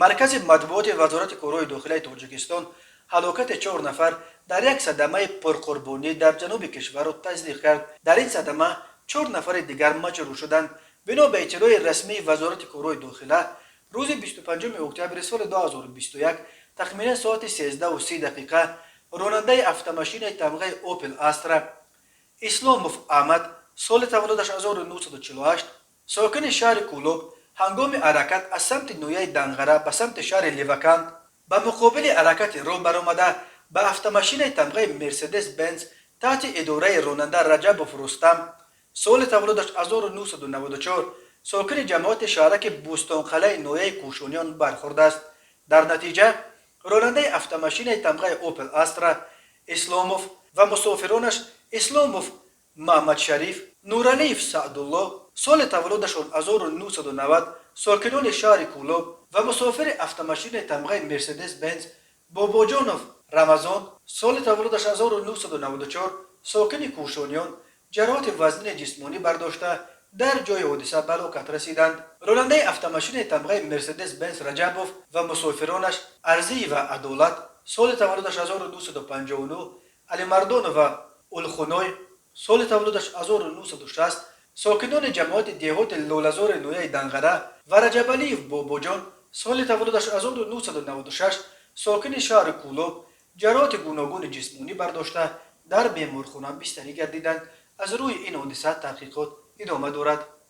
Маркази матбуоти Вазорати корҳои дохилаи Тоҷикистон ҳалокати чор нафар дар як садамаи пурқурбонӣ дар ҷануби кишварро тасдиқ кард. Дар ин садама чор нафари дигар маҷрӯҳ шуданд. Бино ба иттилои расмии Вазорати корҳои дохила, рӯзи 25 октябри соли 2021 тахминан соати 13:30 ронандаи автомашинаи тамғаи «Опел Астра» Исломов Аҳмад, соли таваллудаш 1948, сокини шаҳри Кӯлоб, ҳангоми ҳаракат аз самти ноҳияи Данғара ба самти шаҳри Леваканд ба муқобили ҳаракати роҳ баромада, ба автомашинаи тамғаи «Мерседес Бенз» таҳти идораи ронанда Раҷабов Рустам, соли таваллудаш 1994, сокини ҷамоати шаҳраки Бӯстонқалаи ноҳияи Кӯшониён бархӯрдааст. Дар натиҷа ронандаи автомашинаи тамғаи «Опел Астра» Исломов ва мусофиронаш Исломов Маҳмадшариф, Нуралиев Саъдулло, соли таваллудашон 1990, сокинони шаҳри Кӯлоб, ва мусофири автомашинаи тамғаи «Мерседес Бенз» Бобоҷонов Рамазон, соли таваллудаш 1994, сокини Кӯшониён, ҷароҳати вазнини ҷисмонӣ бардошта, дар ҷои ҳодиса ба ҳалокат расиданд. Ронандаи автомашинаи тамғаи «Мерседес Бенз» Раҷабов ва мусофиронаш Арзиева Адолат, соли таваллудаш 1959, Алимардонова Улхуной, соли таваллудаш 1960, сокинони ҷамоати деҳоти Лолазори ноҳияи Данғара, ва Раҷабалиев Бобоҷон, соли таваллудаш 1996, сокини шаҳри Кӯлоб, ҷароҳати гуногуни ҷисмонӣ бардошта, дар беморхона бистарӣ гардиданд. Аз рӯи ин ҳодиса таҳқиқот идома дорад.